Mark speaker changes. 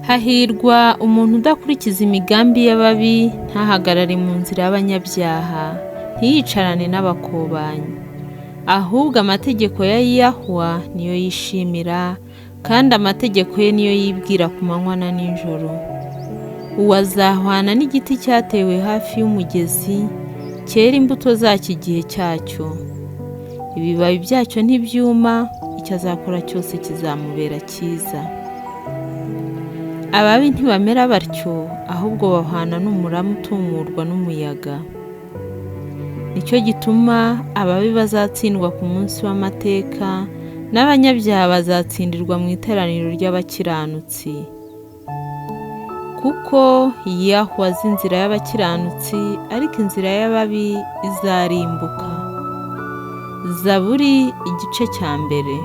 Speaker 1: Hahirwa umuntu udakurikiza imigambi y'ababi, ntahagarare mu nzira y'abanyabyaha, ntiyicarane n'abakobanyi. Ahubwo amategeko ya Yahwa niyo yishimira, kandi amategeko ye niyo yibwira ku manywa na nijoro. Uwo azahwana n'igiti cyatewe hafi y'umugezi, cyera imbuto zacyo igihe cyacyo. Ibibabi byacyo ntibyuma, icyo azakora cyose kizamubera cyiza. Ababi ntibamera batyo, ahubwo bahwana n'umurama utumurwa n'umuyaga. Nicyo gituma ababi bazatsindwa ku munsi w'amateka, n'abanyabyaha bazatsindirwa mu iteraniro ry'abakiranutsi. Kuko Yahwa azi inzira y'abakiranutsi, ariko inzira y'ababi izarimbuka. Zaburi igice cya mbere.